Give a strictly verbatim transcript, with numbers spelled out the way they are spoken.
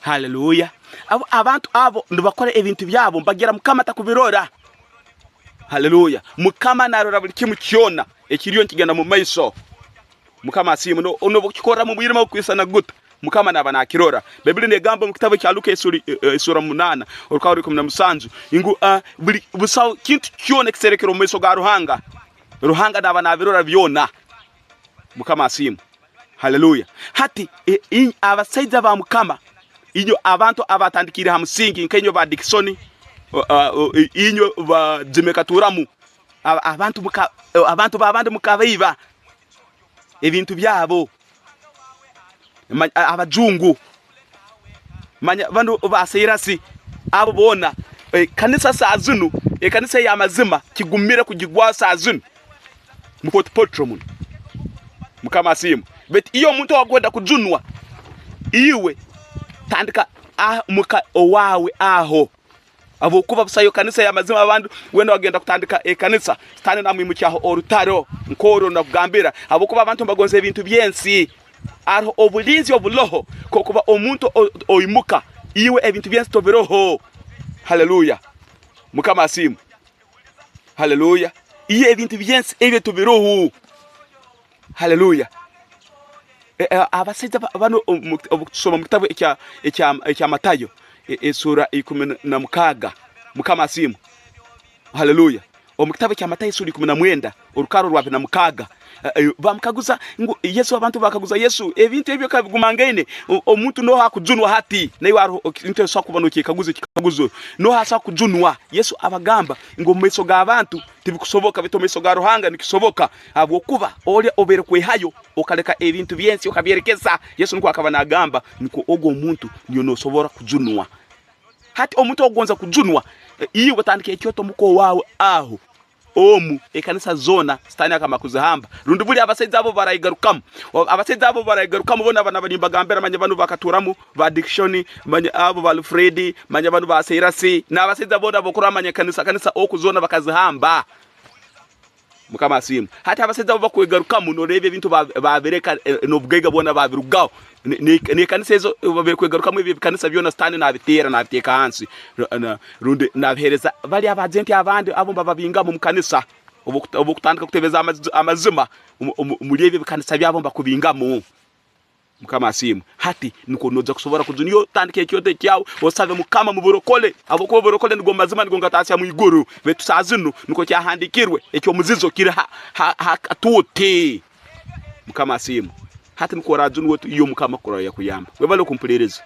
Haleluya. Abo, abantu abo nibakora ebintu byabo, mbagira Mukama atakubirora. Haleluya. Mukama narora buli kimu kyona ekiriyo nikigenda mu maiso. Mukama asiimwe. No-, nobu okukikora mu bwirima bukwisana guta, Mukama naba nakirora. Baibuli negamba omu kitabu kya Luka esuri-, eh, eh, esura munaana, orukaho rwa ikumi na musanju, ngu, ah, buli busaho kintu kyona ekiserekere omu maiso ga Ruhanga, Ruhanga naba nabirora byona. Mukama asiimwe. Haleluya. Hati, e, i-, abasaija ba Mukama, inywe abantu abatandikiire ha musingi, nka inywe ba Dickson, o, a, o, i-, inywe ba Jimmy Katuramu, aba-, abantu muka-, o, abantu babandi mukabaiba ebintu byabo. Ma-, a-, abajungu. Manya banu ba Cyrus, abo boona, ekanisa saaha zinu, ekanisa ey'amazima, kigumire kugigwaho saaha zinu. Mupotipotro muno. Mukama asiimwe. Baitu iyo omuntu owakwenda kujunwa, iwe tandika ah-, muka owaawe aho. Habwokuba busaho kanisa y'amazima, abandi weena wagenda kutandika ekanisa, Sitaani namwimukyaho orutaro, nk'oru nakugambira. Habwokuba abantu nibagonza ebintu by'ensi. Haroho obulinzi oburoho, kokuba omuntu o-, oimuka, iwe ebintu by'ensi tobiroho. Haleluya. Mukama asiimwe. Haleluya. Iwe ebintu by'ensi ebyo tobiroho. Haleluya. E, e, abasaija ba-, banu omu-, obu tusoma mu kitabu ekya, ekya, ekya Matayo, e, esura ikumi na mukaaga. Mukama asiimwe. Haleluya. Omu kitabu ekya Matayo esura ikumi na mwenda, orukaro rwa abiri na mukaaga, e, e, bamukaguza ngu, Yesu, abantu bakaguza Yesu, ebintu ebyo ka bigumangaine, o-, omuntu nooha akujunwa hati? Naiwe haroho ekintu eki osobora kuba nookyekaguza, ekikaguzo, nooha asobora kujunwa? Yesu abagamba ngu, omu maiso g'abantu tibikusoboka, baitu omu maiso ga Ruhanga nikisoboka. Habwokuba oli obaire kwehayo, okaleka ebintu by'ensi okabyerekesa. Yesu nukwo akaba naagamba, nukwo ogwo omuntu niyo noosobora kujunwa. Hati omuntu okugonza kujunwa, e, iwe tandika ekyoto muka owaawe aho. Omu, ekanisa zoona, Sitaani akama kuzihamba. Rundi buli abasaija abo barayigarukamu. O, abasaija abo barayigarukamu, boona banu abali mbagambira, manya banu bakaturamu, ba Dickson, manya abo ba Alfred, manya banu ba Cyrus, n'abasaija boona abokurora, manya kanisa, kanisa oku zoona bakazihamba. Mukama asiimwe. Hati abasaija abo bakwegarukamu, nooreeba ebintu ba-, babireka, eh, n'obugaiga bwona babirugaho. Ne-, ne-, n'ekanisa ezo, eh, babikwegarukamu, ebyo ebikanisa byona Sitaani nabiteera, nabiteeka hansi. Ru-, na-, rundi nabiheereza bali abajenti abandi, abo mbababingamu omu kanisa. Obu-, obukutandika kutebeza amaz-, amazima, omu-, omu-, omuli ebyo ebikanisa byabo mbakubingamu. Mukama asiimwe. Hati, nukwo noija kusobora kujunwa. Niyo otandika ekyoto ekyawe, osabe Mukama mu burokole. Habwokuba oburokole nigwo mazima, nigwo ngataasya mu iguru. Baitu saaha zinu, nukwo kyahandiikirwe, eky'omuzizo kiri ha, ha, ha katuuti. Mukama asiimwe. Hati nukwo orajunwe oti, iyo Mukama kurora yakuyamba. Webale kumpuliiriza.